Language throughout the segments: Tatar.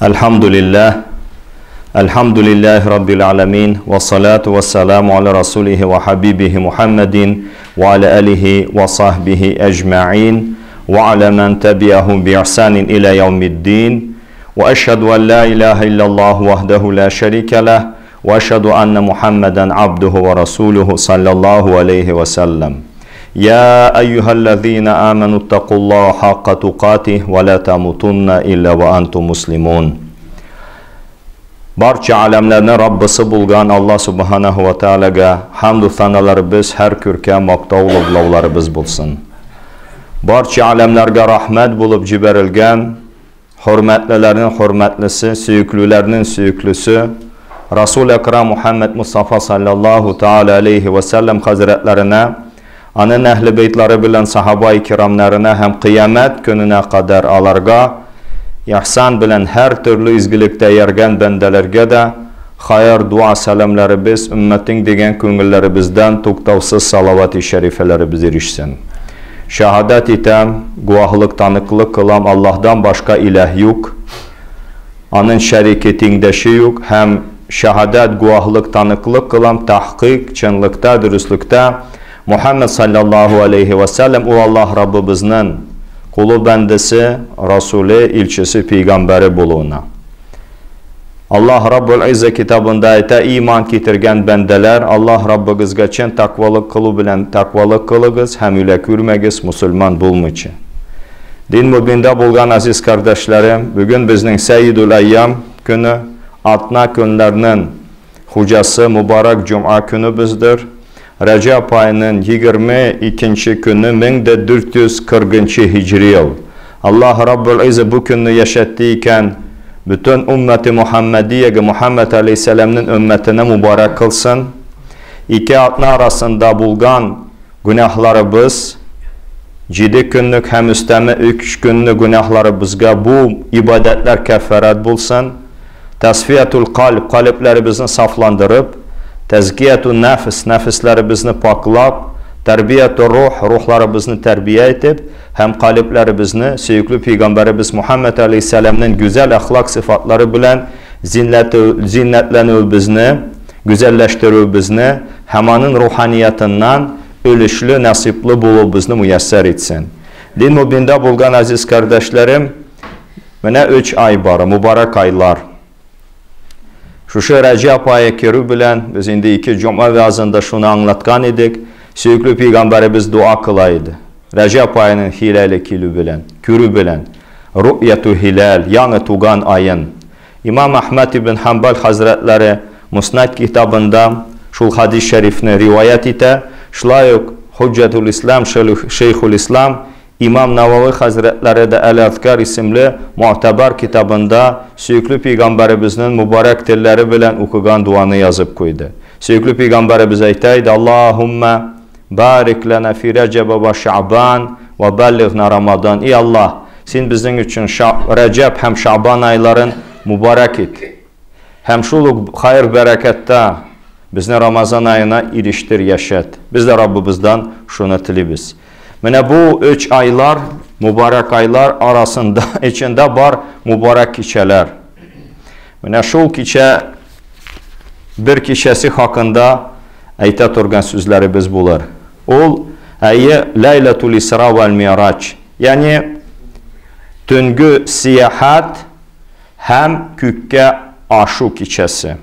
Elhamdülillah. Elhamdülillahi Rabbil alemin. Ve salatu ve selamu ala rasulihi ve habibihi Muhammedin ve ala alihi ve sahbihi ecma'in ve ala men tebi'ahum bi ihsanin ila yevmiddin. Ve eşhedü en la ilahe illallah vahdehu la şerike leh ve eşhedü enne Muhammeden abduhu ve rasuluhu sallallahu aleyhi ve sellem. Ya eyyühellezine amenu ittakullaha hakka tukatih ve la tamutunna illa ve entum muslimun. Barcha alamlarning Rabbisi bo'lgan Alloh subhanahu va taolaga hamd va sanalarimiz, har ko'rkam maqtov ulug'lovlarimiz bo'lsin. Barcha alamlarga rahmat bo'lib jibarilgan hurmatlilarning hurmatlisi, suyuklilarning suyuklisi Rasul Akram Muhammad Mustafa sallallohu taala alayhi va sallam hazratlarina, aning ahli beytlari bilan sahobai kiramlarina ham qiyomat kunina qadar alarga ihson bilan har turli izgilikda yergan bandalarga da xayr dua salamlarimiz, ummating degan ko'ngillarimizdan to'xtovsiz salovati sharifalarimiz erishsin. Shahodat etam, guvohlik taniqlik qilam, Allohdan boshqa ilah yo'q, aning shariki tengdashi yo'q. Ham shahodat guvohlik taniqlik qilam, tahqiq chinlikda, durustlikda Muhammad sallallohu alayhi va sallam u Alloh Robbimizning quli, bandasi, rasuli, elchisi, payg'ambari bo'luvini. Alloh Robbul Izza kitobida ayta: iymon keltirgan bandalar, Alloh Robbingizga chin taqvolik qiluv bilan taqvolik qilingiz, ham o'la ko'rmagiz musulmon bo'lmichi. Din mubinda bo'lgan aziz qardoshlarim, bugun bizning Sayyidul Ayyam kuni, atna kunlarning xo'jasi muborak juma kuni bizdir. Rəcəb ayının 22-ci günü 1440-cı hicri yıl. Allah Rabbul İzze bu günü yaşatdı iken bütün ümmeti Muhammediye'ye, Muhammed Aleyhisselam'ın ümmetine mübarek kılsın. İki atna arasında bulgan günahlarımız, 7 günlük hem üstəmə 3 günlük günahlarımızga bu ibadetler kəffarət bulsun. Təsfiyyətul qalb, qalblərimizi saflandırıp, təzkiyətun nəfs, nəfslərimizni paklab, tərbiyyətun ruh, ruhlarımızı tərbiyə etib, həm qalblərimizni söyüklü Peyğəmbərimiz Muhammed Aleyhisselam'ın güzel əxlaq sıfatları bilən zinətlənübüzni, güzelləşdirübüzni, həm onun ruhaniyyatından ölüşlü, nəsibli bulubüzni müyəssər etsin. Din mübində bulğan əziz qardaşlarım, mənə 3 ay var, mübarək aylar. Şuşu Rəcəb ayı kirü bilən, biz indi 2 cuma vazında şunu anlatqan idik, söyüklü Peyğəmbərimiz dua qılaydı. Rəcəb ayının hiləli kilü bilən, kürü bilən, rü'yətu hilal, yəni tuğan ayın. İmam Əhməd ibn Hanbal Hazretləri Musnad kitabında şul hadis şərifini rivayət etə, şulayıq Hüccətül İslam, Şeyxül İslam, İmam Navavi Hazretləri də Əl-Əzkar isimli mü'təbar kitabında söyüklü Peyğəmbərimizin mübarək tilləri bilən oxuğan duanı yazıb qoydu. Söyüklü Peyğəmbərimiz aytaydı: Allahümmə barik lənə fi Rəcəbə və Şaban və bəlliğnə Ramadan. Ey Allah, sən bizim üçün Rəcəb həm Şaban ayların mübarək et. Həm şuluq xayır bərəkətdə bizni Ramazan ayına ilişdir, yaşat. Biz də Rabbimizdən şunu tilibiz. Mənə bu 3 aylar, mübarək aylar arasında, içində var mübarək keçələr. Mənə şol keçə, bir keçəsi haqqında ayta turğan sözlərimiz bular. Ol, əyi Leylətul İsra vəl Mirac, yəni tüngü siyahət həm kükkə aşu keçəsi.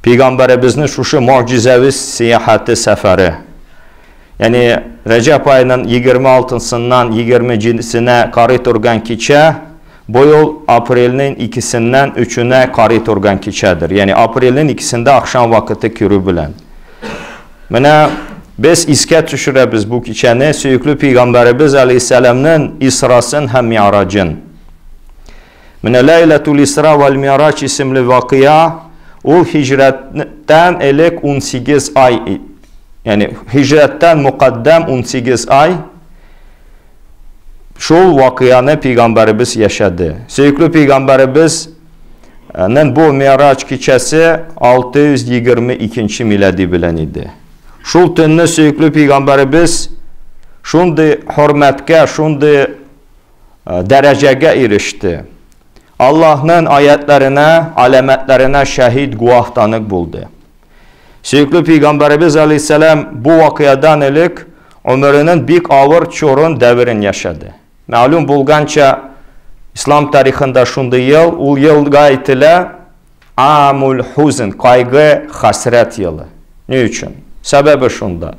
Peyğəmbərimizin şuşu mucizəvi siyahəti səfəri. Yəni Rəcəb ayının 26-sından 27-sinə qarı turğan keçə, bu yıl aprelin 2-sindən 3-ünə qarı turğan keçədir. Yəni aprelin 2-sində axşam vaxtı kürü bilən. Mənə biz iskə düşürə biz bu keçəni söyüklü Peyğəmbərimiz Aleyhisselamın İsrasın həm Miracın. Mənə Leylətul İsra vəl Mirac isimli vaqia ol hicrətdən elək 18 ay, yəni hicrətdən müqəddəm 18 ay şol vaqianı Peyğəmbərimiz yaşadı. Söyüklü Peyğəmbərimizin bu Mirac keçəsi 622-ci miladi bilən idi. Şol tünni söyüklü Peyğəmbərimiz şunday hörmətə, şunday dərəcəyə erişdi. Allahның аятларына, аләмәтләренә шәһид гуаһ танык булды. Сөекле пәйгамбәребез алейһиссәлам бу вакыядан элек гомеренең бик авыр чорын, дәверен яшәде. Мәгълүм булганча, ислам тарихында шундый ел, ул елга әйтелә Амул хузн, кайгы, хәсрәт елы. Ни өчен? Сәбәбе шунда.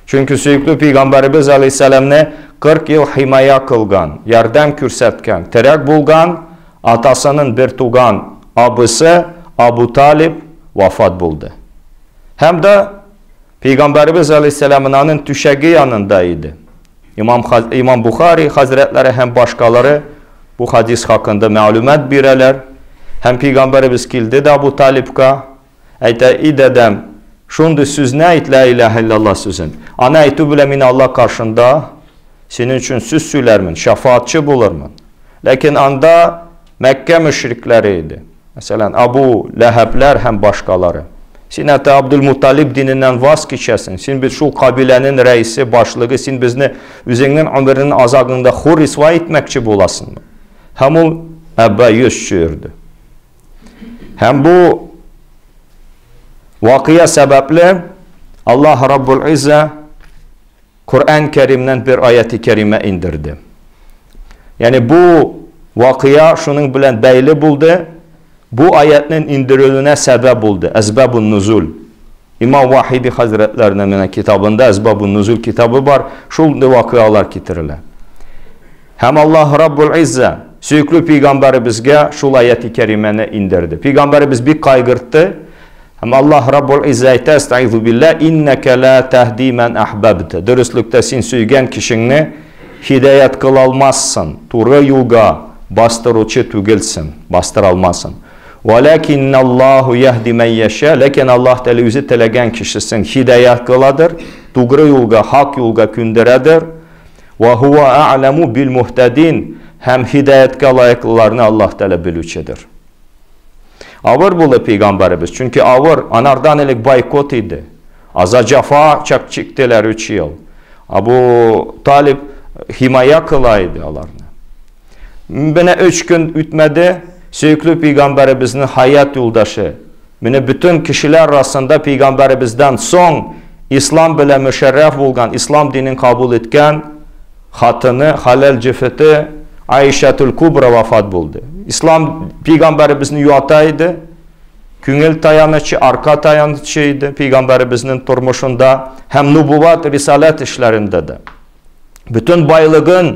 Чөнки сөекле пәйгамбәребез алейһиссәламны 40 ел химая кылган, ярдәм күрсәткән, терәк булган атасының бер туган абысы Абу Талиб вафат булды. Һәм дә пәйгамбәребез алейһиссәлам аның түшәге янында иде. Имам Бухари хәзрәтләре һәм башкалары бу хадис хакында мәгълүмат бирәләр. Һәм пәйгамбәребез килде дә Абу Талибка, әйтә, "И дәдәм, шундый сүзне әйт, ла илаһа иллаллаһ сүзен. Аны әйтү белән мин Аллаһ каршында синең өчен сүз сөйләрмен, шафаатчы булырмын." Ләкин анда Мәккә мөшрикләре иде. Мәсәлән, Абу Ләһәбләр һәм башкалары. Син әтә Абдул Муталиб диненнән ваз кичәсең. Син бит шул кабиләнең рәисе, башлыгы, син безне үзеңнең гомереңнең азагында хур рисва итмәкче буласыңмы? Һәм ул әбә йөз чөерде. Һәм бу вакыя сәбәпле Аллаһ Раббул Иззә Коръән Кәримнән бер аяти кәримә индерде. Ягъни бу вакыя шуның белән бәйле булды. Бу аятның индерелүенә сәбәп булды. Әсбабун нузул. Имам Вахиди хәзрәтләренең менә китабында Әсбабун нузул китабы бар. Шул вакыялар китерелә. Һәм Аллаһ Раббул Иззә сөекле пәйгамбәребезгә шул аяти кәримәне индерде. Пәйгамбәребез бик кайгыртты. Һәм Аллаһ Раббул Иззә әйтә, Әстәгыйзу билләһ, иннәкә ла тәһди мән әхбәбтә. Дөреслектә син сөйгән кешеңне һидаят кыла алмассың, туры юлга бастыручы түгелсең, бастыра алмассың. Вәләкинналлаһу яһди мән яшә, ләкин Аллаһ Тәгалә үзе теләгән кешесен һидаят кыладыр, тугры юлга, хак юлга күндерәдер. Вә һуа әгъләму бил муһтадин, һәм һидаяткә лаеклыларны Аллаһ Тәгалә белүчедер. Авыр булды пәйгамбәребез, чөнки авыр, анардан элек бойкот иде. Аза җафа чак чиктеләр 3 ел. Абу Талиб химая кыла иде аларны. Менә 3 көн үтмәде, сөекле пәйгамбәребезнең хаят юлдашы. Менә бөтен кешеләр арасында пәйгамбәребездән соң ислам белән мөшәррәф булган, ислам динен кабул иткән хатыны, хәләл җефете Аишәтул Кубра вафат булды. Ислам пәйгамбәребезне юата иде. Күңел таянычы, арка таянычы иде пәйгамбәребезнең тормышында һәм нубуват, рисаләт эшләрендә дә. Бөтен байлыгын,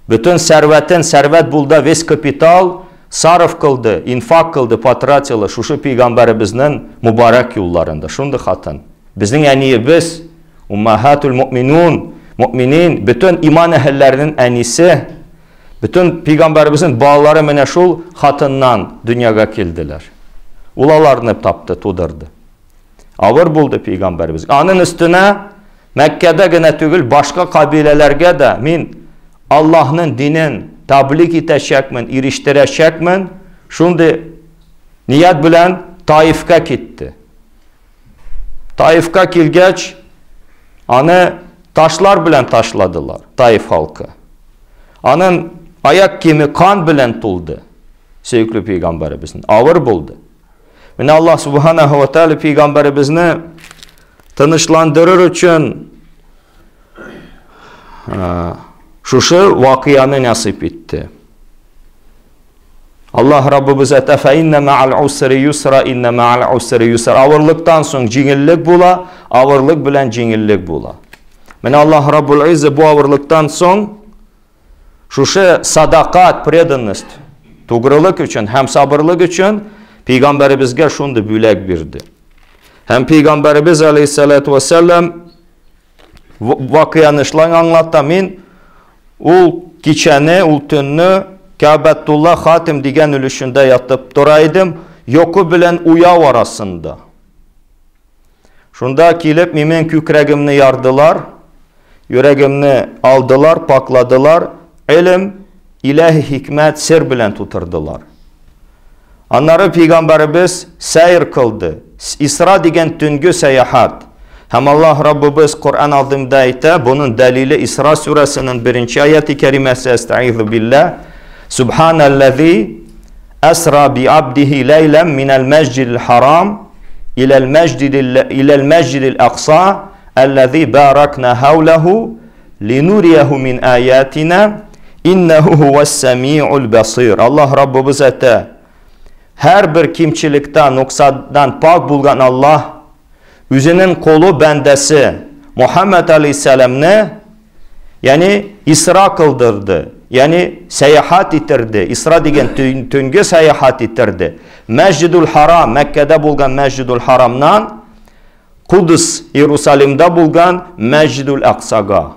бөтен сәрвәтен, сәрвәт булды, весь капитал сарыф кылды, инфак кылды, потратила шушы пәйгамбәребезнең мубарак юлларында. Шундый хатын. Безнең әниебез Уммахатул муъминун, муъминин, бөтен иман әһелләренең әнисе, бөтен пәйгамбәребезнең балалары менә шул хатыннан дөньяга килделәр. Ул аларны тапты, тудырды. Авыр булды пәйгамбәребез. Аның өстенә Мәккәдә генә түгел, башка кабиләләргә дә мин Аллаһның динен таблиг итәчәкмен, ирештерәчәкмен. Шундый ният белән Таифка китте. Таифка килгәч, аны ташлар белән ташладылар, Таиф халкы. Аның аяк киеме кан белән тулды. Сөекле пәйгамбәребезнең авыр булды. Менә Аллаһ субханаһу ва тааля пәйгамбәребезне тынычландырыр өчен шушы вакыяны насыйп итте. Аллаһ Раббыбыз әйтә, "Фә инна мә'ал усри юсра, инна мә'ал усри юсра." Авырлыктан соң җиңеллек була, авырлык белән җиңеллек була. Менә Аллаһ Раббул Иззә бу авырлыктан соң шушы садакат, преданность, тугрылык өчен һәм сабырлык өчен пәйгамбәребезгә шундый бүләк бирде. Һәм пәйгамбәребез алейһиссалату вассалам вакыяны шулай аңлата, мин ул кичәне, ул төнне Кәбәтулла хатим дигән өлешендә ятып тора идем, йокы белән уяу арасында. Шунда килеп минем күкрәгемне ярдылар, йөрәгемне алдылар, пакладылар, илм, илаһи хикмәт, сер белән тутырдылар. Аннары пәйгамбәребез сәйр кылды. Исра дигән төнге сәяхәт. Һәм Аллаһ Раббыбыз Коръән алдында әйтә, буның дәлиле Исра сүрәсенең беренче аяты кәримәсе, әстәгыйзу билләһ. Субханаллази әсра би абдихи ләйлән минәл мәсҗидил харам иләл мәсҗидил иләл мәсҗидил акса әлләзи баракна хаулаху линурияху мин аятина иннәһу һуас сәмиул басир. Аллаһ Раббыбыз әйтә, һәрбер кимчелектән, нуксадан пак булган Аллаһ үзенең колы бәндәсе Мухаммад алейһиссәламне, ягъни Исра кылдырды, ягъни сәяхәт иттерде. Исра дигән төнге сәяхәт иттерде. Мәсҗидул Харам, Мәккәдә булган Мәсҗидул Харамнан Кудс, Иерусалимда булган Мәсҗидул Аксага.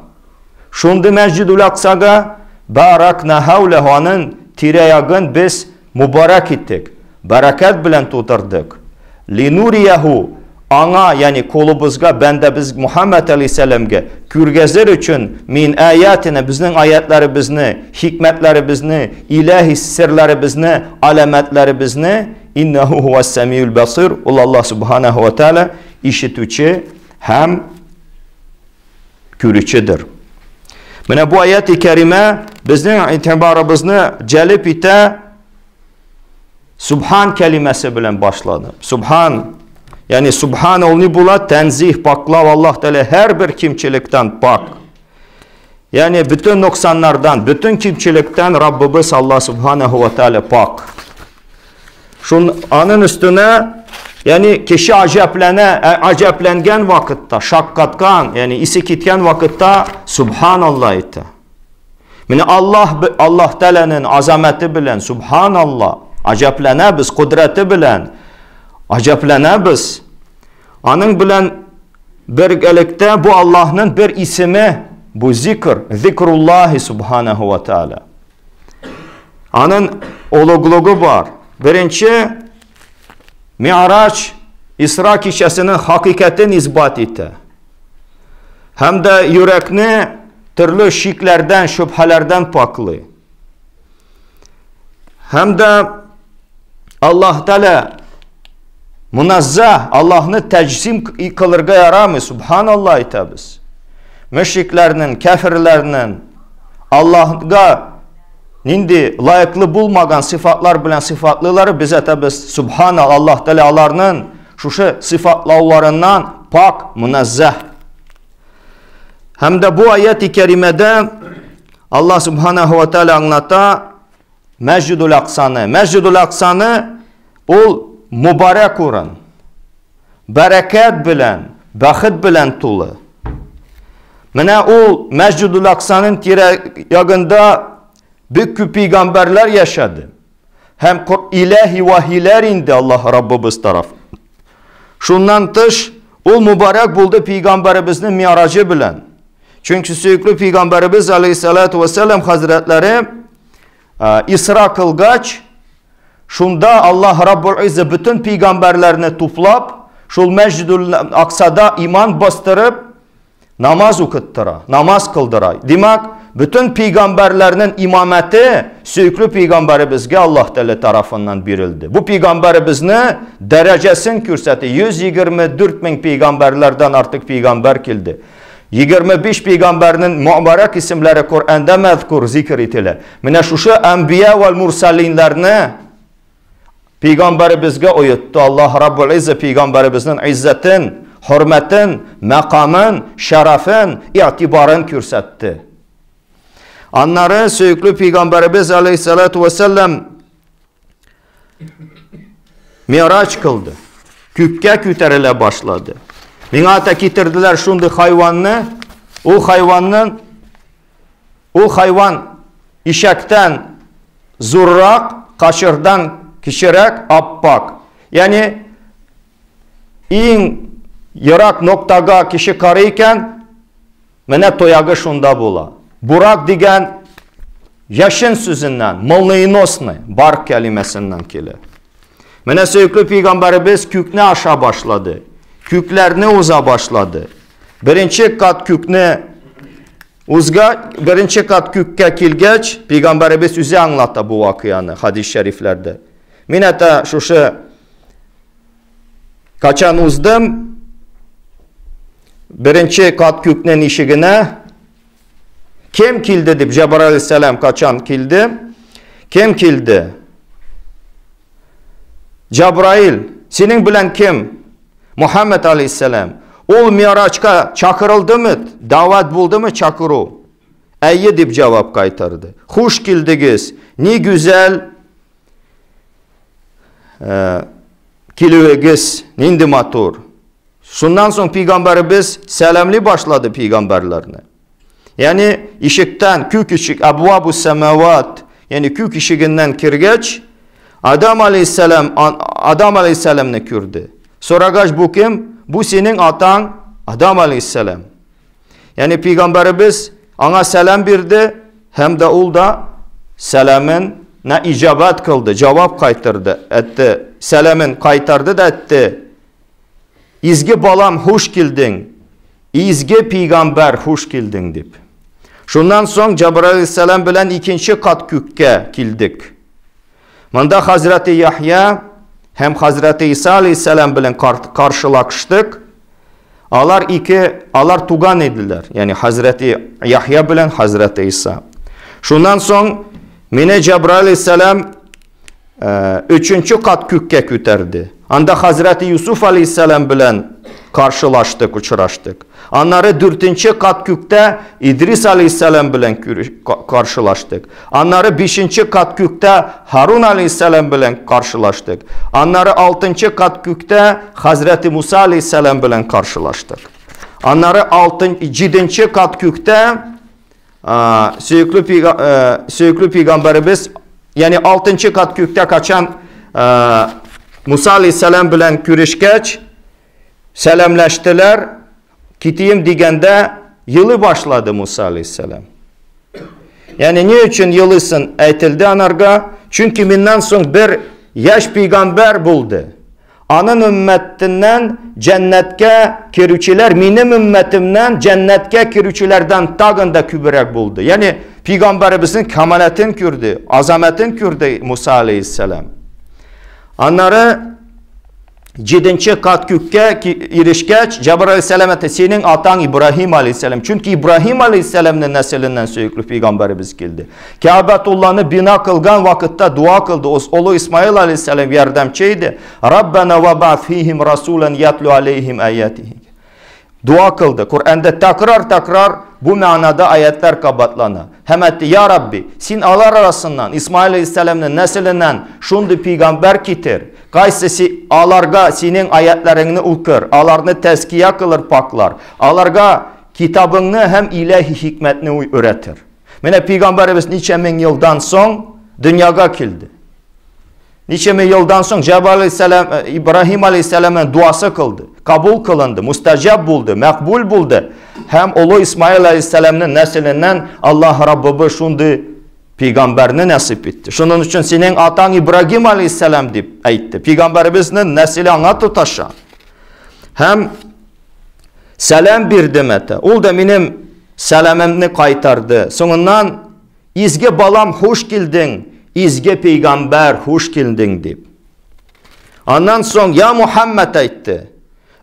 Шундый Мәсҗидул Аксага баракна хаулаху, аның тирә-ягын без мубарак иттек, бәрәкәт белән тутырдык. Линурияху, аңа, ягъни колыбызга, бәндәбез Мухаммад алейһиссәламгә күргәзер өчен мин аятина, безнең аятларыбызны, хикмәтләребезне, илаһи серләребезне, аләмәтләребезне, иннәһу һуас сәмиул басир, ул Аллаһ субханаху ва тааля ишетүче һәм күрүчедер. Менә бу аят-и кәримә безнең игътибарыбызны җәлеп итә. Субхан кәлимәсе белән башланып. Субхан, ягъни субхан ул ни була? Тәнзих, паклау, Аллаһ Тәгалә һәрбер кимчелектән пак. Ягъни бөтен ноксаннардан, бөтен кимчелектән Раббыбыз Аллаһ субханаху ва тәгалә пак. Шун аның өстенә, ягъни кеше аҗәпләнә, аҗәпләнгән вакытта, шаккаткан, ягъни исе киткән вакытта субханаллаһ әйтә. Менә Аллаһ Аллаһ Тәгаләнең азаматы белән субханаллаһ аҗәпләнәбез, кодрәте белән аҗәпләнәбез. Аның белән бергәлектә бу Аллаһның бер исеме, бу зикр, зикруллаһи субханаху ва тааля. Аның олуглыгы бар. Беренче Ми'раҗ Исра кичәсенең хакыйкатен исбат итә. Һәм дә йөрәкне төрле шикләрдән, шөбһәләрдән паклый. Һәм дә Аллаһ Тәгалә муназза, Аллаһны тәҗсим кылырга ярамый, субханаллаһ әйтәбез. Мөшрикләрнең, кәферләрнең Аллаһга нинди лаеклы булмаган сыйфатлар белән сыйфатлыйлар, без әйтәбез, субхана Аллаһ Тәгалә аларның шушы сыйфатлауларыннан пак, муназзах. Һәм дә бу аят-и кәримәдә Аллаһ субханаху ва тааля аңлата Мәсҗидул Аксаны. Мәсҗидул Аксаны ул мубарак урын. Бәрәкәт белән, бәхет белән тулы. Менә ул Мәсҗидул Аксаның тирә ягында бик күп пәйгамбәрләр яшәде. Һәм илаһи вахиләр инде Аллаһ Раббыбыз тараф. Шуннан тыш, ул мубарак булды пәйгамбәребезнең ми'раҗы белән. Чөнки сөекле пәйгамбәребез алейхиссалату вассалам хәзрәтләре Исра кылгач, шунда Аллаһ Раббул Иззә бөтен пәйгамбәрләрне туплап, шул Мәсҗидул Аксада иман бастырып, намаз укыттыра, намаз кылдыра. Димәк, бөтен пәйгамбәрләрнең имамәте сөекле пәйгамбәребезгә Аллаһ Тәгалә тарафыннан бирелде. Бу пәйгамбәребезне дәрәҗәсен күрсәтә. 124 мең пәйгамбәрләрдән артык пәйгамбәр килде. 25 пәйгамбәрнең мөбарәк исемләре Коръәндә мәзкур зикр ителә. Менә шушы әнбия вәл мурсалинләрне пәйгамбәребезгә оетты. Аллаһ Раббул Иззә пәйгамбәребезнең иззәтен, хөрмәтен, мәкамын, шәрәфен, игътибарын күрсәтте. Аннары сөекле пәйгамбәребез алейхиссалату вассалам Мираҗ кылды. Күккә күтәрелә башлады. Миңа та китерделәр шундый хайванны. Ул хайванның ул хайван ишәктән зуррак, качырдан кечерәк, аппак. Ягъни иң ерак ноктага кеше карый икән, менә тоягы шунда була. Бурак дигән яшен сүзеннән, молниеносный, бар кәлимәсеннән килә. Менә сөекле пәйгамбәребез күкне аша башлады. Күкләрне уза башлады. Беренче кат күкне узга, беренче кат күккә килгәч, пәйгамбәребез үзе аңлата бу вакыйганы хадис шәрифләрдә. Мин әтә шушы качан уздым, беренче кат күкнең ишегенә кем килде дип Җәбраил алейһиссәлам качан килде? Кем килде? Җабраил, синең белән кем? Мухаммед алейхиссәлам. Ул Мирачка чакырылдымы? Дәват булдымы чакыру? Әйе дип җавап кайтарды. Хуш килдегез. Ни гүзәл килүегез, нинди матур. Шуннан соң пәйгамбәребез сәламли башлады пәйгамбәрләрне. Ягъни ишектән күк ишек абвабу самават, ягъни күк ишегеннән кергәч, Адам алейхиссалам Адам алейхиссаламны күрде. Сорагач бу кем? Бу синең атаң Адам алейхиссалам. Ягъни пәйгамбәребез аңа сәлам бирде һәм дә ул да сәламен на иҗабат кылды, җавап кайтарды, әтте. Сәламен кайтарды да әтте. Изге балам, хуш килдең. Изге пәйгамбәр, хуш килдең дип. Шуннан соң Җабраил алейһиссалам белән икенче кат күккә килдек. Монда Хазрәте Яхья һәм Хазрәте Иса алейһиссалам белән каршылаштык. Алар ике, алар туган иделәр. Ягъни Хазрәте Яхья белән Хазрәте Иса. Шуннан соң мине Җабраил алейһиссалам өченче кат күккә күтәрде. Анда Хазрәте Юсуф алейһиссалам белән каршылаштык, очраштык. Аннары дүртенче кат күктә Идрис алейһиссалам белән каршылаштык. Аннары бишенче кат күктә Харун алейһиссалам белән каршылаштык. Аннары алтынчы кат күктә Хазрәте Муса алейһиссалам белән каршылаштык. Аннары җиденче кат күктә сөекле пәйгамбәребез, ягъни алтынчы кат күктә качан Муса алейһиссалам белән күрешкәч, сәламләштеләр, китием дигәндә елый башлады Муса алейһиссалам. Ягъни ни өчен елыйсың әйтелде анарга? Чөнки миннән соң бер яшь пәйгамбәр булды. Аның өммәтеннән җәннәткә керүчеләр минем өммәтемнән җәннәткә керүчеләрдән тагын да күбрәк булды. Ягъни пәйгамбәребезнең камаләтен күрде, азамәтен күрде Муса алейһиссалам. Аннары җиденче кат күккә ирешкәч, Җабраил алейһиссалам әйтте, синең атаң Ибраһим алейһиссалам. Чөнки Ибраһим алейһиссаламның нәселеннән сөекле пәйгамбәребез килде. Кәабәтулланы бина кылган вакытта дуа кылды. Олы Исмаил алейһиссалам ярдәмче иде. Раббана ва бa'th фихим расулан ятлу алейхим аятихи. Дуа кылды. Коръәндә такрар-такрар бу мәгънәдә аятлар кабатлана. Һәм әйтте, Я Рабби, син алар арасыннан Исмаил алейһиссаламның нәселеннән шундый пәйгамбәр китер, кайсысы аларга синең аятларыңны укыр, аларны тәзкия кылыр, паклар, аларга китабыңны һәм илаһи хикмәтне өйрәтер. Менә пәйгамбәребез ничә мең елдан соң дөньяга килде. Ничә мең елдан соң Җабраил алейһиссалам, Ибраһим алейһиссаламның дуасы кылды. Кабул кылынды, мустаҗаб булды, мәкбул булды. Һәм олы Исмаил алейһиссаламның нәселеннән Аллаһ Раббыбыз шундый пәйгамбәрне насыйп итте. Шуның өчен синең атаң Ибраһим алейһиссалам дип әйтте. Пәйгамбәребезнең нәселе аңа тоташа. Һәм сәлам бирдем әтә. Ул да минем сәламемне кайтарды. Соңыннан изге балам хуш килдең, изге пәйгамбәр хуш килдең дип. Аннан соң я Мухаммад әйтте.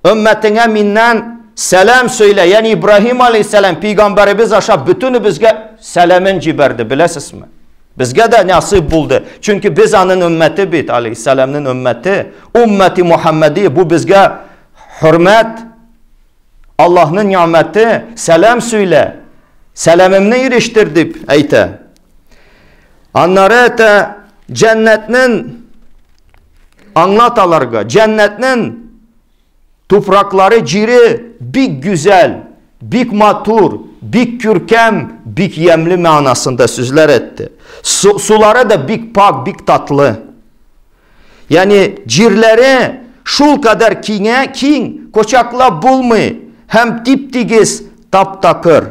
Өммәтеңә миннән сәлам сөйлә. Ягъни Ибраһим алейһиссалам пәйгамбәребез аша бөтенебезгә сәламен җибәрде, беләсезме? Безгә дә насыйп булды. Чөнки без аның өммәте бит, алейһиссаламның өммәте. Уммәти Мухаммади, бу безгә хөрмәт, Аллаһның ни'мәте, сәлам сөйлә, сәламемне ирештер дип әйтә. Аннары әйтә, җәннәтнең аңлат аларга, җәннәтнең тупраклары, җире бик гүзәл, бик матур, бик күркәм, бик ямьле мәгънәсендә сүзләр әйтте. Сулары да бик пак, бик татлы. Ягъни җирләре шул кадәр киңә, киң, кочаклап булмый һәм тип-тигез, тап-такыр.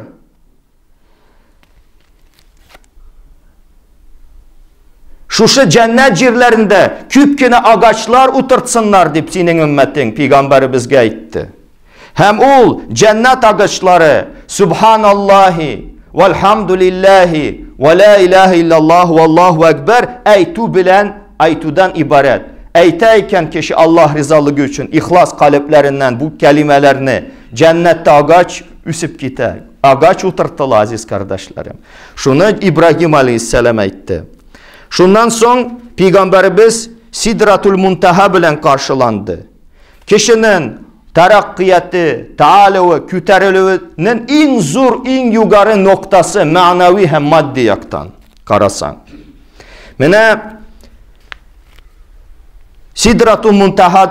Шушы җәннәт җирләрендә күп кенә агачлар утыртсыннар дип синең өммәтең пәйгамбәребезгә әйтте. Һәм ул җәннәт агачлары Субханаллаһи вальхамдулиллаһи ва ла илаһа иллаллаһ валлаһу акбар әйтү белән әйтүдән ибарәт. Әйтә икән кеше Аллаһ ризалыгы өчен ихлас калебләреннән бу кәлимәләрне җәннәттә агач үсеп китә. Агач утыртыла, азиз кардәшләрем. Шуны Ибраһим алейһиссәлам әйтте. Шуннан соң пәйгамбәребез Сидратул Мунтаһа белән каршыланды. Кешенең тәрәккыяте, таалуы, күтәрелүенең иң зур, иң югары ноктасы мәгънәви һәм матди яктан карасаң. Менә Сидратул Мунтаһа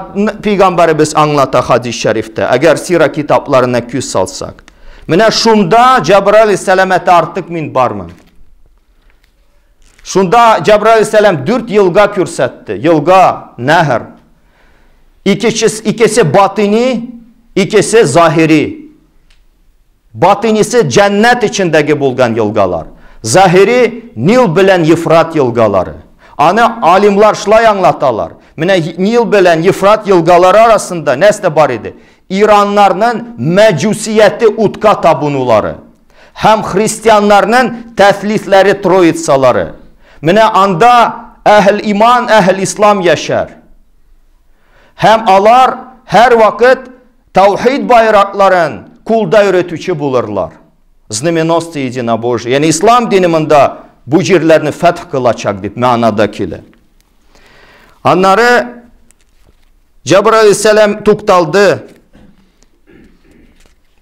пәйгамбәребез аңлата хадис шәрифтә, әгәр сира китапларына күз салсак. Менә шунда Җабраил алейһиссәлам әйтә, артык мин бармын. Шунда Җабраил алейһиссәлам 4 елга күрсәтте. Елга, нәһр. Икесе, икесе батини, икесе заһири. Батинисе җәннәт эчендәге булган елгалар. Заһири Нил белән Ефрат елгалары. Аны алимлар шулай аңлаталар. Менә Нил белән Ефрат елгалары арасында нәрсә бар иде? Ираннарның мәҗүсияте утка табынулары һәм христианнарның тәслисләре троицалары. Менә анда әһел иман, әһел ислам яшәр. Һәм алар һәр вакыт таухид байракларын кулда йөртүче булырлар. Знаменосцы единобожия. Ягъни ислам дине монда бу җирләрне фәтх кылачак дип мәгънәдә килә. Аннары Җабраил алейһиссәлам тукталды.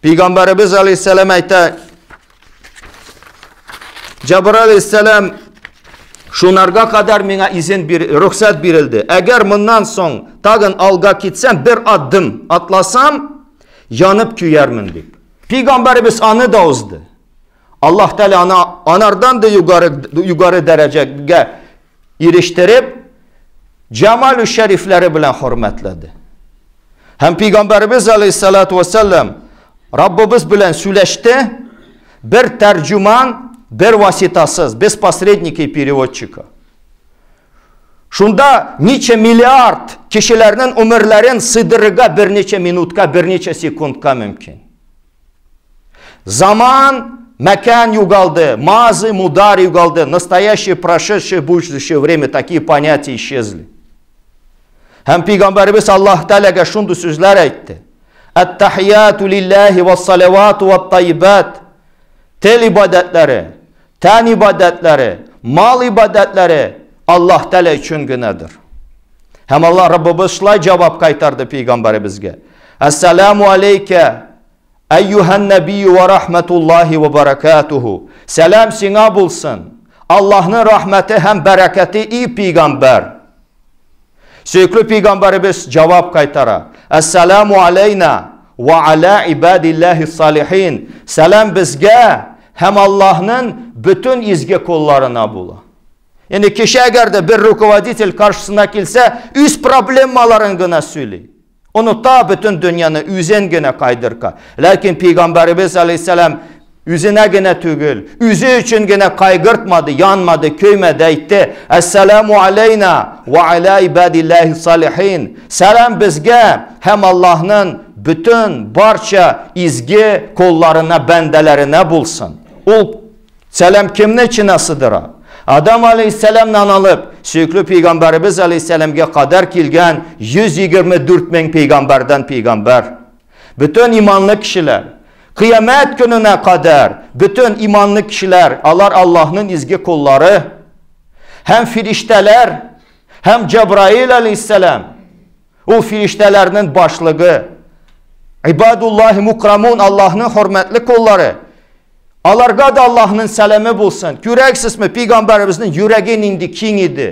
Пәйгамбәребез алейһиссәлам әйтә, Җабраил алейһиссәлам шунарга кадәр миңа изен бир, рөхсәт бирелде. Әгәр моннан соң тагын алга китсәм, бер адым атласам, янып көярмен дип. Пәйгамбәребез аны да узды. Аллаһ Тәгалә аны анардан да югары югары дәрәҗәгә ирештереп, җамалу шәрифләре белән хөрмәтләде. Һәм пәйгамбәребез алейһиссалату вассалам Раббыбыз белән сөйләште, бер тәрҗүман, бер васитасыз, без посредника и переводчика. Шунда ничә миллиард кешеләрнең умерләрен сыйдырырга берничә минутка, берничә секундка мөмкин. Заман, мәкән югалды, мазы, мудар югалды, настоящее, прошедшее, будущее время, такие понятия исчезли. Һәм пәйгамбәребез Аллаһ Тәгаләгә шундый сүзләр әйтте. Әт-тахияту лиллаһи вас-салавату ват-тайибат. Тел ибадәтләре, тән ибадәтләре, мал ибадәтләре Аллаһ Тәгалә өчен генәдер. Һәм Аллаһ Раббыбыз шулай җавап кайтарды пәйгамбәребезгә. Әссәламу алейкә әйюһән нәбию ва рахматуллаһи ва баракатуху. Сәлам сиңа булсын. Аллаһның рәхмәте һәм бәрәкәте и пәйгамбәр. Сөекле пәйгамбәребез җавап кайтара. Әссәламу алейна ва аля ибадиллаһи салихин. Сәлам безгә һәм Аллаһның бөтен изге колларына була. Яни кеше әгәр дә бер руководитель каршысына килсә, үз проблемаларын гына сөйли. Оныта бөтен дөньяны, үзен генә кайдырка. Ләкин пәйгамбәребез алейһиссәлам үзенә генә түгел, үзе өчен генә кайгыртмады, янмады, көймәде, әйтте: Әссәламу алейна ва аля ибадиллаһи салихин. Сәлам безгә һәм Аллаһның бөтен барча изге колларына, бәндәләренә булсын. Ул сәлам кемне эченә сыдыра? Адам алейһиссәламнан алып, сөекле пәйгамбәребез алейһиссәламгә кадәр килгән 124 мең пәйгамбәрдән пәйгамбәр. Бөтен иманлы кешеләр, кыямәт көненә кадәр бөтен иманлы кешеләр, алар Аллаһның изге коллары һәм фириштәләр, һәм Җабраил алейһиссәлам, ул фириштәләрнең башлыгы. Ибадуллаһи мукрамун, Аллаһның хөрмәтле коллары. Аларга да Аллаһның сәламе булсын. Күрәксезме, пәйгамбәребезнең йөрәге нинди киң иде.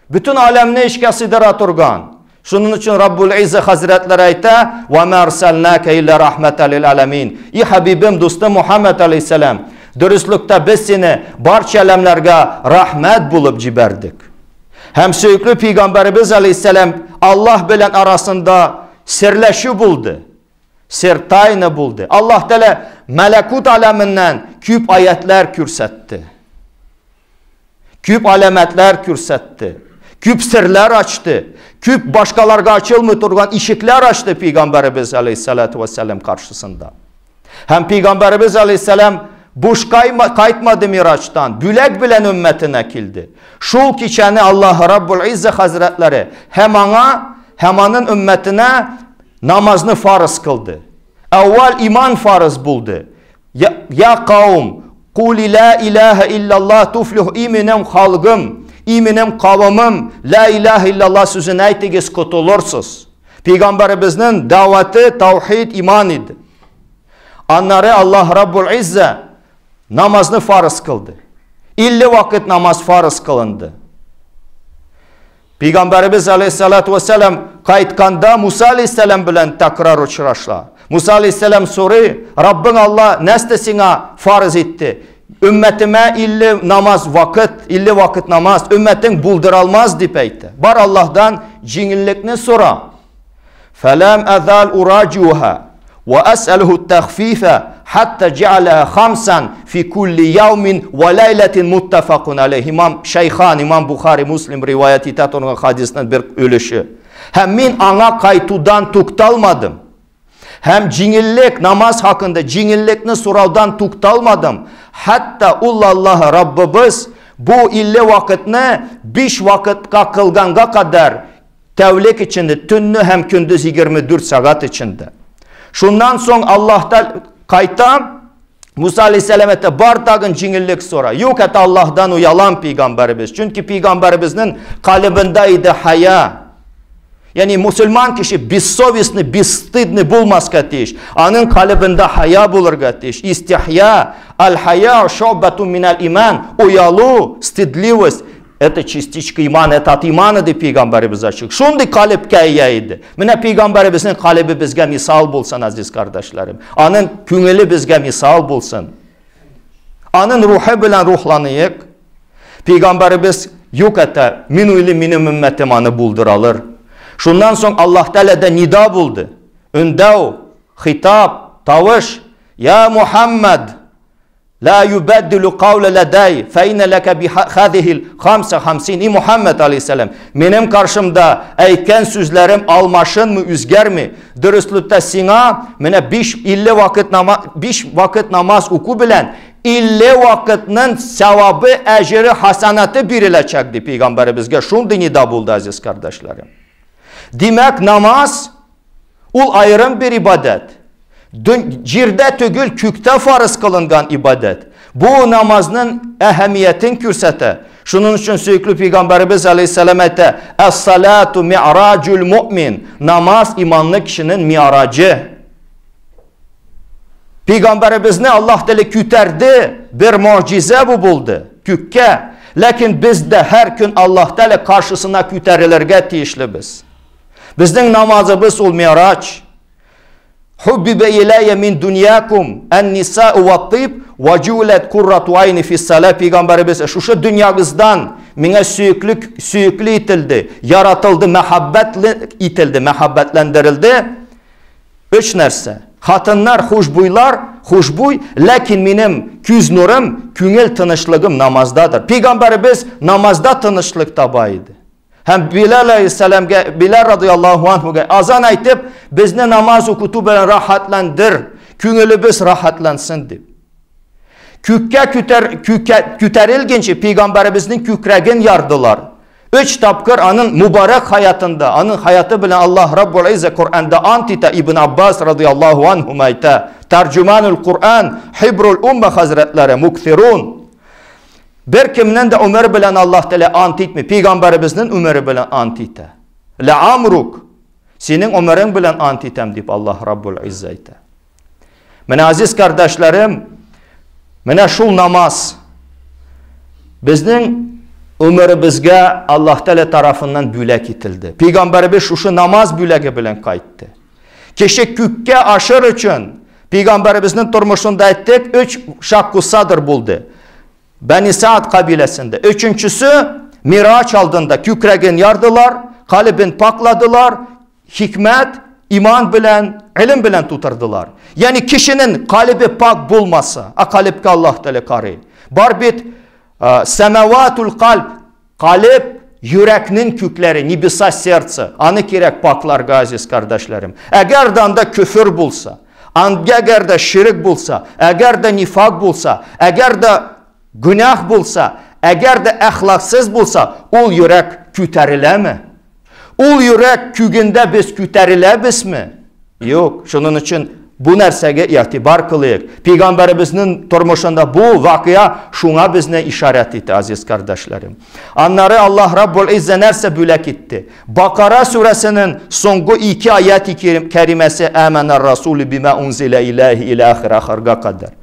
Бөтен аләмне эшкә сыйдыра торган. Шуның өчен Раббул Изза хәзрәтләре әйтә: "Ва ма арсалнака илля рахматан лил аламин". И хабибем, дустым Мухаммад алейһиссалам, дөреслектә без сине барча әләмнәргә рәхмәт булып җибәрдек. Һәм сөекле пәйгамбәребез алейһиссалам Аллаһ белән арасында серләшү булды. Сер тайна булды. Аллаһ Тәгалә мәләкут аләменнән күп аятлар күрсәтте. Күп аләмәтләр күрсәтте. Күп серләр ачты. Күп башкаларга ачылмый торган ишекләр ачты пәйгамбәребез алейһиссалату вассалам каршысында. Һәм пәйгамбәребез алейһиссалам буш кайтмады мираҗтан, бүләк белән өммәтенә килде. Шул кичәне Аллаһ Раббул Изза хәзрәтләре һәм аңа, һәм аның өммәтенә намазны фарыз кылды. Әүвәл иман фарыз булды. Я, я каум, кули ла илаһа иллаллах туфлих, и минем халкым. И минем кавымым, ла илаһа иллаллаһ сүзен әйтегез, котылырсыз. Пәйгамбәребезнең дәвате таухид иман иде. Аннары Аллаһ Раббул Изза намазны фарыз кылды. 50 вакыт намаз фарыз кылынды. Пәйгамбәребез алейхиссалату вассалам кайтканда Муса алейхиссалам белән такрар очраша. Муса алейхиссалам сорый, Раббың Алла нәрсә сиңа фарыз итте? Өммәтемә 50 намаз вакыт, 50 вакыт намаз, өммәтең булдыра алмас дип әйтте. Бар Аллаһдан җиңеллекне сора. Фәләм әзал ураҗуха ва әсәлүһу тәхфифә хәтта җәаләһа хамсан фи кулли яумин ва ләйләтин муттафакун алейһ. Имам Шәйхан, Имам Бухари, Муслим риваять итә торган хадисның бер өлеше. Һәм мин аңа кайтудан тукталмадым. Һәм җиңеллек намаз хакында җиңеллекне сораудан тукталмадым. Хәтта ул Аллаһ Раббыбыз бу 50 вакытны 5 вакытка кылганга кадәр тәүлек эчендә, төнне һәм көндез 24 сәгать эчендә. Шуннан соң Аллаһтан кайта, Муса алейхиссалам әйтә, бар тагын җиңеллек сора. Юк, әйтә, Аллаһдан оялам пәйгамбәребез. Чөнки пәйгамбәребезнең калебендә иде хая. Ягъни мусульман кеше бессовестный, бесстыдный булмаска тиеш. Аның калебендә хая булырга тиеш. Истихя, аль-хая шубатун минал иман, оялу, стыдливость. Это частичка имана, это от имана дип пәйгамбәребез ачык. Шундый калебкә ия иде. Менә пәйгамбәребезнең калебе безгә мисал булсын, азиз кардәшләрем. Аның күңеле безгә мисал булсын. Аның рухы белән рухланыйк. Пәйгамбәребез юк әтә, мин уйлыйм, минем өммәтем аны булдыра алыр. Шуннан соң Аллаһ Тәгаләдә нида булды. Өндәү, хитап, тавыш. Я Мухаммад, ла юбаддилу кауля ләдәй, фәйнә ләкә би хадихил хамса хамсин. И Мухаммад алейхиссалам, минем каршымда әйткән сүзләрем алмашынмы, үзгәрми. Дөреслектә сиңа менә биш илле вакыт намаз, биш вакыт намаз уку белән 50 вакытның савабы, әҗере, хасанаты биреләчәк дип пәйгамбәребезгә шундый нида булды, азиз кардәшләрем. Димәк, намаз ул аерым бер ибадәт. Җирдә түгел, күктә фарыз кылынган ибадәт. Бу намазның әһәмиятен күрсәтә. Шуның өчен сөекле пәйгамбәребез алейхиссалам әйтә: "Әс-салату ми'раҗул муъмин." Намаз иманлы кешенең ми'раҗы. Пәйгамбәребезне Аллаһ Тәгалә күтәрде, бер муъҗизә бу булды күккә. Ләкин без дә һәр көн Аллаһ Тәгалә каршысына күтәрелергә тиешлебез. Безнең намазыбыз ул ми'раҗ. Хуббибә иләйя мин дөньякум ан-нисау ват-тиб ва җулат куррату айни фис-сала. Пәйгамбәребез шушы дөньягыздан миңа сөеклек сөекле ителде, яратылды, мәхәббәтле ителде, мәхәббәтләндерелде. Өч нәрсә. Хатыннар, хушбуйлар, хушбуй, ләкин минем күз нурым, күңел тынычлыгым намаздадыр. Пәйгамбәребез намазда тынычлык таба иде. Һәм Билал алейхиссаламга, Билал радияллаһу анһуга азан әйтеп, безне намаз укыту белән рахатландыр, күңелебез рахатлансын дип. Күккә күтәр, күккә күтәрелгәнче пәйгамбәребезнең күкрәген ярдылар. Өч тапкыр аның мубарак хаятында, аның хаяты белән Аллаһ Раббул Изза Коръәндә ант итә. Ибн Аббас радияллаһу анһу әйтә, Тарҗуманул Коръән, Хибрул Умма хәзрәтләре, мукфирун. Бер кемнән дә умер белән Аллаһ Тәгалә ант итми, пәйгамбәребезнең умере белән ант итә. Ла амрук, синең умерең белән ант итәм дип Аллаһ Раббул Изза әйтә. Менә азиз кардәшләрем, менә шул намаз безнең умеребезгә Аллаһ Тәгалә тарафыннан бүләк ителде. Пәйгамбәребез шушы намаз бүләге белән кайтты. Кеше күккә ашыр өчен пәйгамбәребезнең тормышында әйттек, өч шакку садр булды. Бәни Саад кабиләсендә. Өченчесе Мирач алдында күкрәген ярдылар, калебен пакладылар, хикмәт, иман белән, илем белән тутырдылар. Ягъни кешенең калебе пак булмаса, а калебкә Аллаһ Тәгалә карый. Бар бит сәмаватул кальб, калеб йөрәкнең күкләре, небеса сердца. Аны кирәк пакларга, азиз кардәшләрем. Әгәр дә анда көфер булса, әгәр дә ширк булса, әгәр дә нифак булса, әгәр дә гүнах булса, әгәр дә әхлаксыз булса, ул йөрәк күтәреләме? Ул йөрәк күгендә без күтәреләбезме? Юк, шуның өчен Бу нәрсәгә игътибар кылыйк. Пәйгамбәребезнең тормышында бу вакыйга шуңа безне ишарәт итә, азиз кардәшләрем. Аннары Аллаһ Раббул Иззә нәрсә бүләк итте? Бакара сүрәсенең соңгы ике аяти кәримәсе Амана расулю бима унзиля иләһи иля ахир ахырга кадәр.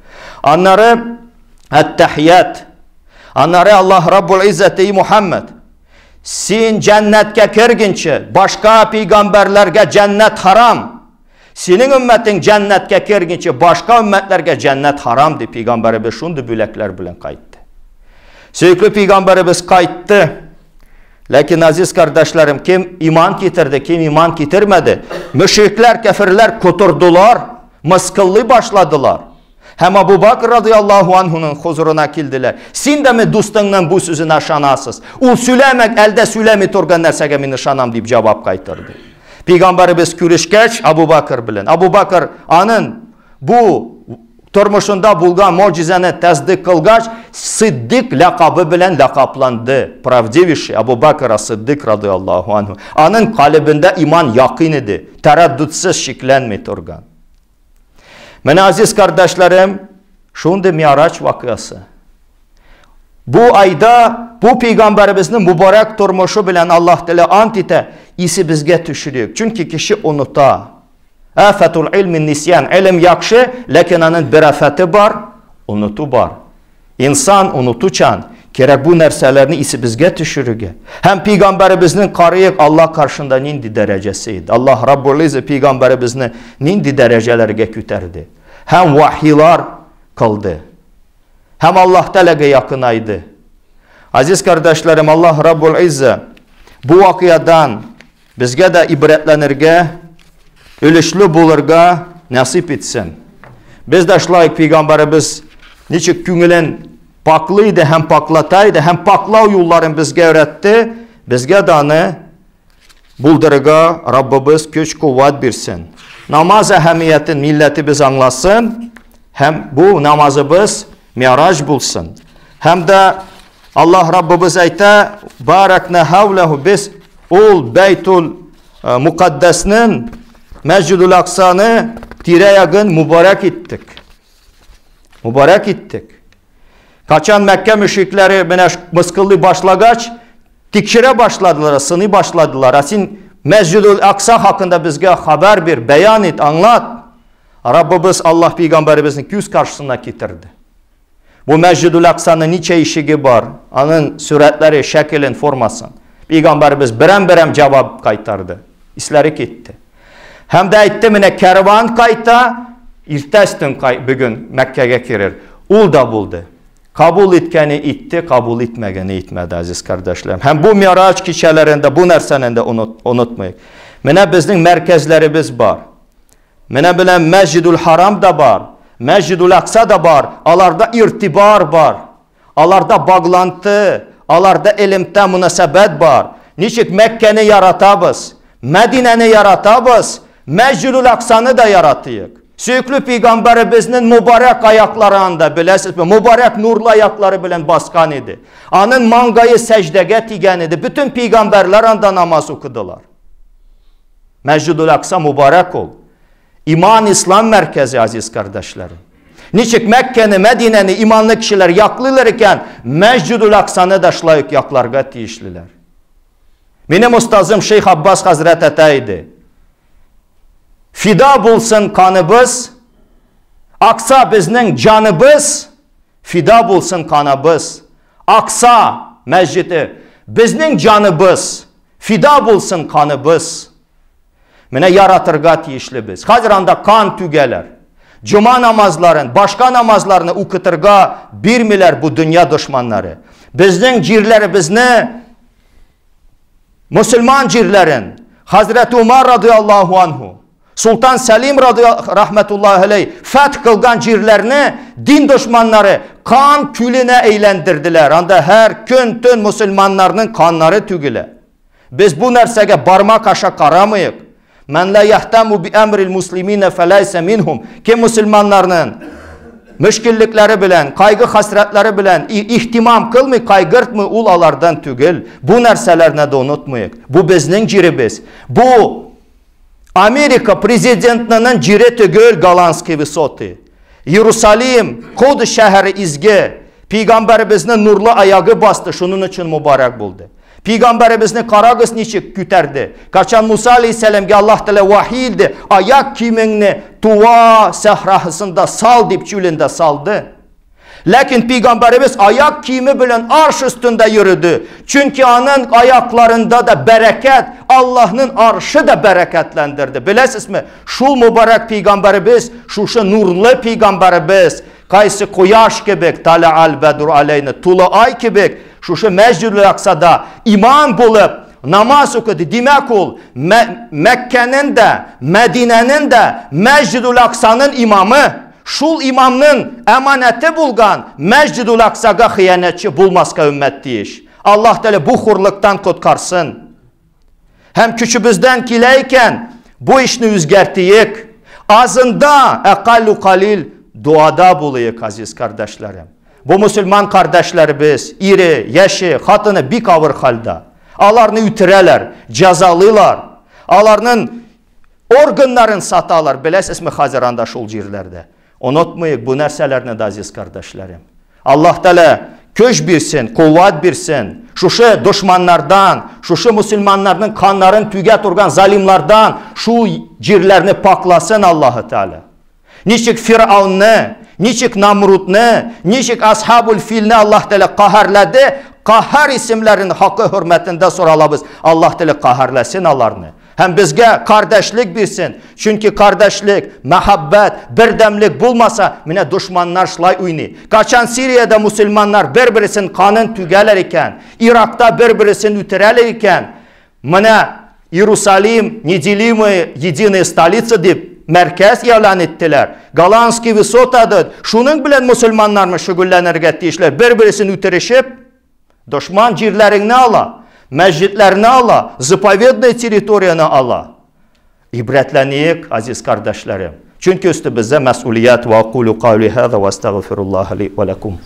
Аннары Әт-Тахият. Аннары Аллаһ Раббул Иззә ей Мухаммад, син җәннәткә кергенче, башка пәйгамбәрләргә җәннәт харам. Синең өммәтең җәннәткә кергенче, башка өммәтләргә җәннәт харам дип пәйгамбәребез шундый бүләкләр белән кайтты. Сөекле пәйгамбәребез кайтты. Ләкин азиз кардәшләрем, кем иман китерде, кем иман китермәде, мөшрикләр, кәферләр котырдылар, мыскыллый башладылар. Һәм Абу Бакр радиаллаһу анһуның хозурына килделәр. Син дәме дустыңның бу сүзенә ышанасыз? Ул сөйләмәк, әлдә сөйләми торган нәрсәгә мин ышанам дип җавап кайтарды. Пәйгамбәребез күрешкәч Абу Бакр белән, Абу Бакр аның бу тормышында булган могҗизаны тәсдык кылгач, Сиддик ләкабы белән ләкапланды. Правдивейший Абу Бакр Сиддик радиаллаһу анһу. Аның калебендә иман якын иде, тәрәддүдсез шикләнми торган. Менә азиз кардәшләрем, шундый Ми'раҗ вакыйгасы. Бу айда бу пәйгамбәребезнең мубарак тормышы белән Аллаһ Тәгалә ант итә, исебезгә төшерик. Чөнки кеше оныта. Афатул илми нисян. Илм яхшы, ләкин аның бер афәте бар, оныту бар. Инсан онытучан, кирәк бу нәрсәләрне исебезгә төшерергә. Һәм пәйгамбәребезнең карыйк Аллаһ каршында нинди дәрәҗәсе иде. Аллаһ Раббул Иззә пәйгамбәребезне нинди дәрәҗәләргә күтәрде. Һәм вахилар кылды. Һәм Аллаһ Тәгаләгә якынайды. Азиз кардәшләрем, Аллаһ Раббул Иззә бу вакыядан безгә дә ибрәтләнергә, өлешле булырга насыйп итсен. Без дә шулай пәйгамбәребез ничек күңелен паклый иде һәм паклата иде һәм паклау юлларын безгә өйрәтте, безгә дә аны булдырырга Раббыбыз көч куәт бирсен. Намаз әһәмиятен милләтебез аңласын һәм бу намазыбыз ми'раҗ булсын. Һәм дә Аллаһ Раббыбыз әйтә, баракна хавлаху, без ул Бәйтул Мукаддәснең Мәсҗидул Аксаны тирә-ягын мубарак иттек. Мубарак иттек. Качан Мәккә мөшрикләре менә мыскыллый башлагач, тикшерә башладылар, сыный башладылар. Ә син Мәсҗидул Акса хакында безгә хәбәр бир, бәян ит, аңлат. Раббыбыз Аллаһ пәйгамбәребезне күз каршысына китерде. Бу Мәсҗидул Аксаның ничә ишеге бар? Аның сурәтләре, шәкелен, формасын. Пәйгамбәребез берәм-берәм җавап кайтарды. Исләре китте. Һәм дә әйтте, менә кәрван кайта, иртә өстен бүген Мәккәгә керер. Ул да булды. Кабул иткәне итте, кабул итмәгәне итмәде, азиз кардәшләрем. Һәм бу Мираҗ кичәләрендә бу нәрсәне дә онытмыйк. Менә безнең мәркәзләребез бар. Менә белән Мәсҗидул Харам да бар, Мәсҗидул Акса да бар, аларда иртибар бар. Аларда багланты, аларда элемтә, мөнәсәбәт бар. Ничек Мәккәне яратабыз, Мәдинәне яратабыз, Мәсҗидул Аксаны да яратыйк. Сөекле пәйгамбәребезнең мубарак аяклары анда, беләсезме, мубарак нурлы аяклары белән баскан иде. Аның маңгае сәҗдәгә тигән иде. Бөтен пәйгамбәрләр анда намаз укыдылар. Мәсҗидул Акса мубарак ул. Иман ислам мәркәзе, азиз кардәшләрем. Ничек Мәккәне, Мәдинәне иманлы кешеләр яклыйлар икән, Мәсҗидул Аксаны да шулай ук якларга тиешлеләр. Минем остазым Шейх Аббас хәзрәт әтә иде. Фида булсын каныбыз, Акса безнең җаныбыз, фида булсын каныбыз. Акса мәсҗиде безнең җаныбыз, Фида булсын каныбыз. Менә яратырга тиешлебез. Хәзер анда кан түгәләр. Җома намазларын, башка намазларны укытырга бирмиләр бу дөнья дошманнары. Безнең җирләребезне, мөселман җирләрен, Хәзрәт Умар радиаллаһу анһу, Султан Сәлим рахмәтуллаһи алей фәтх кылган җирләрне дин дошманнары кан күленә әйләндерделәр. Анда һәр көн төн мөселманнарның каннары түгелә. Без бу нәрсәгә бармак аша карамыйк. Мән ла яхтаму би әмрил муслимина фәләйсә минһум. Кем мөселманнарның мөшкиллекләре белән, кайгы хәсрәтләре белән ихтимам кылмый, кайгыртмый, ул алардан түгел. Бу нәрсәләрне дә онытмыйк. Бу безнең җиребез. Бу Америка президентының җире түгел Голландские высоты. Иерусалим, Кодыс шәһәре изге. Пәйгамбәребезнең нурлы аягы басты, шуның өчен мөбарәк булды. Пәйгамбәребезне карагыз ничек күтәрде. Качан Муса алейһиссәламгә Аллаһ Тәгалә вахи илде, аяк киемеңне Туа сәхрасында сал дип чүлендә салды. Ләкин пәйгамбәребез аяк киеме белән арш өстендә йөрде. Чөнки аның аякларында да бәрәкәт, Аллаһның аршы да бәрәкәтләндерде. Беләсезме, шул мөбарәк пәйгамбәребез, шушы нурлы пәйгамбәребез, кайсы кояш кебек, таля аль бәдур алейна, тулы ай кебек, шушы Мәсҗидул Аксада имам булып намаз укыды. Димәк, ул Мәккәнең дә, Мәдинәнең дә, Мәсҗидул Аксаның имамы. Шул имамның әманәте булган Мәсҗидул Аксага хыянәтче булмаска өммәт тиеш. Аллаһ Тәгалә бу хурлыктан коткарсын. Һәм көчебездән килә икән, бу эшне үзгәртик. Азында әкаллу калил дуада булыйк, азиз кардәшләрем. Бу мусульман кардәшләребез, ире, яше, хатыны бик авыр хәлдә. Аларны үтерәләр, җәзалыйлар. Аларның органнарын саталар, беләсезме, хәзер анда шул җирләрдә. Онытмыйк бу нәрсәләрне дә, азиз кардәшләрем. Аллаһ Тәгалә көч бирсен, куәт бирсен. Шушы дошманнардан, шушы мусульманнарның каннарын түгә торган залимлардан шул җирләрне пакласын Аллаһ Тәгалә. Ничек Фирауны, ничек Намрудны, ничек Асхабул Филне Аллаһ Тәгалә каһәрләде, каһәр исемләрен хакы хөрмәтендә соралабыз. Аллаһ Тәгалә каһәрләсен аларны. Һәм безгә кардәшлек бирсен. Чөнки кардәшлек, мәхәббәт, бердәмлек булмаса, менә дошманнар шулай уйный. Качан Сириядә мусульманнар бер-берсен канын түгәләр икән, Иракта бер-берсен үтерәләр икән, менә Иерусалим неделимая единая столица дип мәркәз игълан иттеләр. Голландский высотада шуның белән мусульманнармы шөгыльләнергә тиешләр, бер-берсен үтерешеп, дошман җирләреңне ала, мәсҗидләрне ала, заповедная территорияне ала. Ибрәтләниек, азиз кардәшләрем. Чөнки өстебездә мәсъулият. Ва акулу каули хаза ва астагфируллаһ ли ва лакум.